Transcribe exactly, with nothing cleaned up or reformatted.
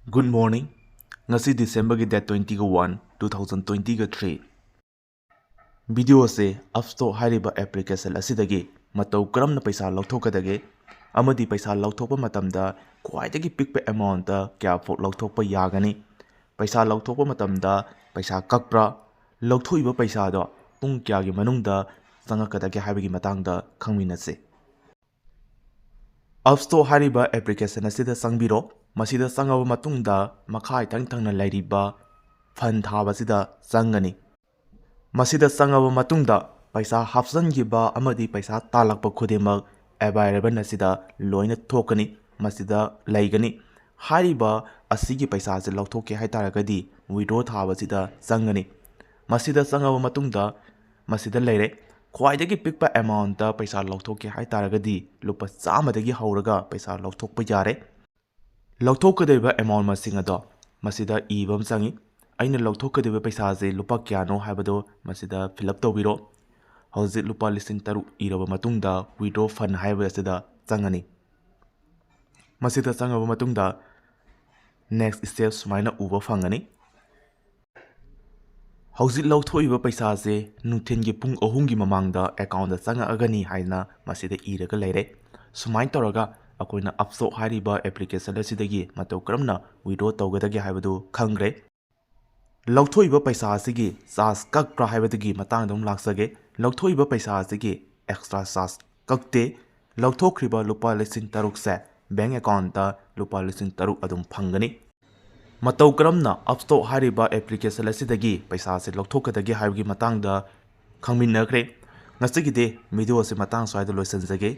Good morning. ꯉꯁꯤ Decemberꯒꯤ date twentyꯒ one, two thousand twentyꯒ three꯫ Video ꯑꯁꯤ Upstox ꯍꯥꯏꯔꯤꯕ application ꯑꯁꯤꯗꯒꯤ ꯃꯇꯧ ꯀꯔꯝꯅ ꯄꯩꯁꯥ ꯂꯧꯊꯣꯛꯀꯗꯒꯦ ꯑꯃꯗꯤ ꯄꯩꯁꯥ ꯂꯧꯊꯣꯛꯄ ꯃꯇꯝꯗ ꯈ꯭ꯋꯥꯏꯗꯒꯤ ꯄꯤꯛꯄ amountꯇ ꯀꯌꯥ ꯐꯥꯎ ꯂꯧꯊꯣꯛꯄ ꯌꯥꯒꯅꯤ, ꯄꯩꯁꯥ ꯂꯧꯊꯣꯛꯄ ꯃꯇꯝꯗ ꯄꯩꯁꯥ ꯀꯛꯄ꯭ꯔꯥ, ꯂꯧꯊꯣꯛꯏꯕ ꯄꯩꯁꯥꯗꯣ ꯄꯨꯡ ꯀꯌꯥꯒꯤ ꯃꯅꯨꯡꯗ ꯆꯪꯉꯛꯀꯗꯒꯦ ꯍꯥꯏꯕꯒꯤ ꯃꯇꯥꯡꯗ ꯈꯪꯃꯤꯟꯅꯁꯤ꯫ Upstox ꯍꯥꯏꯔꯤꯕ application ꯑꯁꯤꯗ ꯆꯪꯕꯤꯔꯣ꯫ ꯃꯁꯤꯗ ꯆꯪꯉꯕ ꯃꯇꯨꯡꯗ ꯃꯈꯥ ꯏꯊꯪ ꯊꯪꯅ ꯂꯩꯔꯤꯕ fund ꯊꯥꯕꯁꯤꯗ ꯆꯪꯒꯅꯤ꯫ ꯃꯁꯤꯗ ꯆꯪꯉꯕ ꯃꯇꯨꯡꯗ ꯄꯩꯁꯥ ꯍꯥꯞꯆꯤꯟꯈꯤꯕ ꯑꯃꯗꯤ ꯄꯩꯁꯥ ꯇꯥꯜꯂꯛꯄ ꯈꯨꯗꯤꯡꯃꯛ available ꯑꯁꯤꯗ ꯂꯣꯏꯅ ꯊꯣꯛꯀꯅꯤ, ꯃꯁꯤꯗ ꯂꯩꯒꯅꯤ꯫ ꯍꯥꯏꯔꯤꯕ ꯑꯁꯤꯒꯤ ꯄꯩꯁꯥꯁꯦ ꯂꯧꯊꯣꯛꯀꯦ ꯍꯥꯏꯇꯥꯔꯒꯗꯤ withdraw ꯊꯥꯕꯁꯤꯗ ꯆꯪꯒꯅꯤ꯫ ꯃꯁꯤꯗ ꯆꯪꯉꯕ ꯃꯇꯨꯡꯗ ꯃꯁꯤꯗ ꯂꯩꯔꯦ꯫ ꯈ꯭ꯋꯥꯏꯗꯒꯤ ꯄꯤꯛꯄ amountꯇ ꯄꯩꯁꯥ ꯂꯧꯊꯣꯛꯀꯦ ꯍꯥꯏꯇꯥꯔꯒꯗꯤ ꯂꯨꯄꯥ ꯆꯥꯝꯃꯗꯒꯤ ꯍꯧꯔꯒ ꯄꯩꯁꯥ ꯂꯧꯊꯣꯛꯄ ꯌꯥꯔꯦ꯫ ꯂꯧꯊꯣꯛꯀꯗꯧꯔꯤꯕ amount ꯃꯁꯤꯡ ꯑꯗꯣ ꯃꯁꯤꯗ ꯏꯕ ꯑꯃ ꯆꯪꯉꯤ꯫ ꯑꯩꯅ ꯂꯧꯊꯣꯛꯀꯗꯧꯔꯤꯕ ꯄꯩꯁꯥꯁꯦ ꯂꯨꯄꯥ ꯀꯌꯥꯅꯣ ꯍꯥꯏꯕꯗꯣ ꯃꯁꯤꯗ fill up ꯇꯧꯕꯤꯔꯣ꯫ ꯍꯧꯖꯤꯛ ꯂꯨꯄꯥ ꯂꯤꯁꯤꯡ ꯇꯔꯨꯛ ꯏꯔꯕ ꯃꯇꯨꯡꯗ withdraw fund ꯍꯥꯏꯕ ꯑꯁꯤꯗ ꯆꯪꯉꯅꯤ꯫ ꯃꯁꯤꯗ ꯆꯪꯉꯕ ꯃꯇꯨꯡꯗ next step ꯁꯨꯃꯥꯏꯅ ꯎꯕ ꯐꯪꯒꯅꯤ꯫ ꯍꯧꯖꯤꯛ ꯂꯧꯊꯣꯛꯏꯕ ꯄꯩꯁꯥꯁꯦ ꯅꯨꯡꯊꯤꯜꯒꯤ ꯄꯨꯡ ꯑꯍꯨꯝꯒꯤ ꯃꯃꯥꯡꯗ accountꯇ ꯆꯪꯉꯛꯑꯒꯅꯤ ꯍꯥꯏꯅ ꯃꯁꯤꯗ ꯏꯔꯒ ꯂꯩꯔꯦ꯫ ꯁꯨꯃꯥꯏꯅ ꯇꯧꯔꯒ ꯑꯩꯈꯣꯏꯅ Upstox ꯍꯥꯏꯔꯤꯕ application ꯑꯁꯤꯗꯒꯤ ꯃꯇꯧ ꯀꯔꯝꯅ withdraw ꯇꯧꯒꯗꯒꯦ ꯍꯥꯏꯕꯗꯨ ꯈꯪꯈ꯭ꯔꯦ꯫ ꯂꯧꯊꯣꯛꯏꯕ ꯄꯩꯁꯥ ꯑꯁꯤꯒꯤ charge ꯀꯛꯄ꯭ꯔꯥ ꯍꯥꯏꯕꯗꯨꯒꯤ ꯃꯇꯥꯡꯗ ꯑꯃꯨꯛ ꯂꯥꯛꯆꯒꯦ꯫ ꯂꯧꯊꯣꯛꯏꯕ ꯄꯩꯁꯥ ꯑꯁꯤꯒꯤ extra charge ꯀꯛꯇꯦ꯫ ꯂꯧꯊꯣꯛꯈ꯭ꯔꯤꯕ ꯂꯨꯄꯥ ꯂꯤꯁꯤꯡ ꯇꯔꯨꯛꯁꯦ bank accountꯇ ꯂꯨꯄꯥ ꯂꯤꯁꯤꯡ ꯇꯔꯨꯛ ꯑꯗꯨꯝ ꯐꯪꯒꯅꯤ꯫ ꯃꯇꯧ ꯀꯔꯝꯅ Upstox ꯍꯥꯏꯔꯤꯕ application ꯑꯁꯤꯗꯒꯤ ꯄꯩꯁꯥꯁꯦ ꯂꯧꯊꯣꯛꯀꯗꯒꯦ ꯍꯥꯏꯕꯒꯤ ꯃꯇꯥꯡꯗ ꯈꯪꯃꯤꯟꯅꯈ꯭ꯔꯦ꯫ ꯉꯁꯤꯒꯤꯗꯤ video ꯑꯁꯤ ꯃꯇꯥꯡ ꯁ꯭ꯋꯥꯏꯗ ꯂꯣꯏꯁꯤꯟꯖꯒꯦ꯫